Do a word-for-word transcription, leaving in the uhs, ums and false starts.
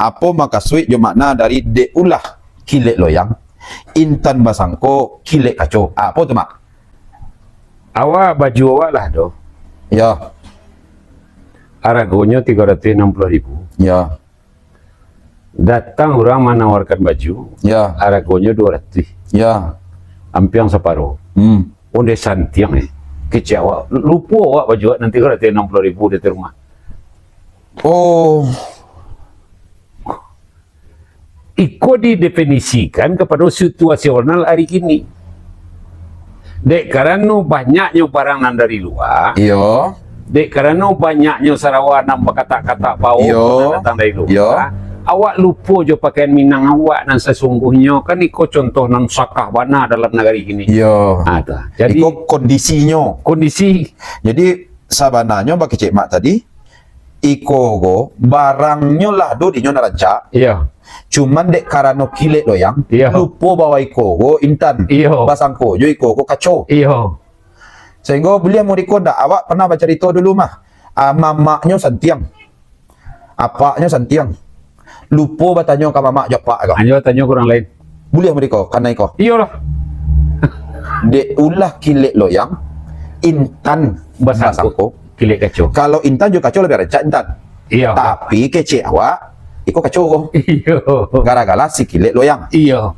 Apo makasuik jo makna dari dek ulah kilek loyang, intan basangko kilek kaco? Apo tu, Mak? Awak baju awak lah tu. Ya. Aragonyo tigo ratuih anam puluah ribu. Ya. Datang urang manawarkan baju, ya, aragonyo duo ratuih. Ya. Ampiang saparo. Hmm. Ondeh santiang, eh. Kecek awak, lupo awak baju awak nan tigo ratuih anam puluah ribu di rumah. Oh. Iko didefinisikan kapado situasional ari kini. Dek karano banyaknyo barang nan dari lua, iyo, dek karano banyaknyo sarawa nan bakatak-katak baok, iyo, nan datang dari lua, iyo, awak lupo jo pakaian Minang awak nan sasungguahnyo. Kan iko contoh nan sakah bana dalam nagari kini. Iyo. Ha, tu. Jadi, iko kondisinyo. Kondisi. Jadi, sabananyo bakecek Mak tadi, iko ko barangnyo lah do dinyo nan rancak. Iyo. Cuman dek karano kilek loyang, iyo, lupo bahwa iko ko intan. Iyo. Basangko jo iko ko kaco. Iyo. Sahinggo buliah muriko ndak, awak pernah bacarito dulu mah. Ah, mamaknyo santiang. Apaknyo santiang. Lupo batanyo ka mamak jo apak ko. Anyo tanyo ka urang lain. Buliah muriko, kanai ko. Iyolah. Dek ulah kilek loyang, intan basangko, basangko kilek kaco. Kalau intan jo kaco labiah rancak intan. Iyo. Tapi kecek awak, iko kaco ko. Iyo. Gara-gara si kilek loyang. Iyo.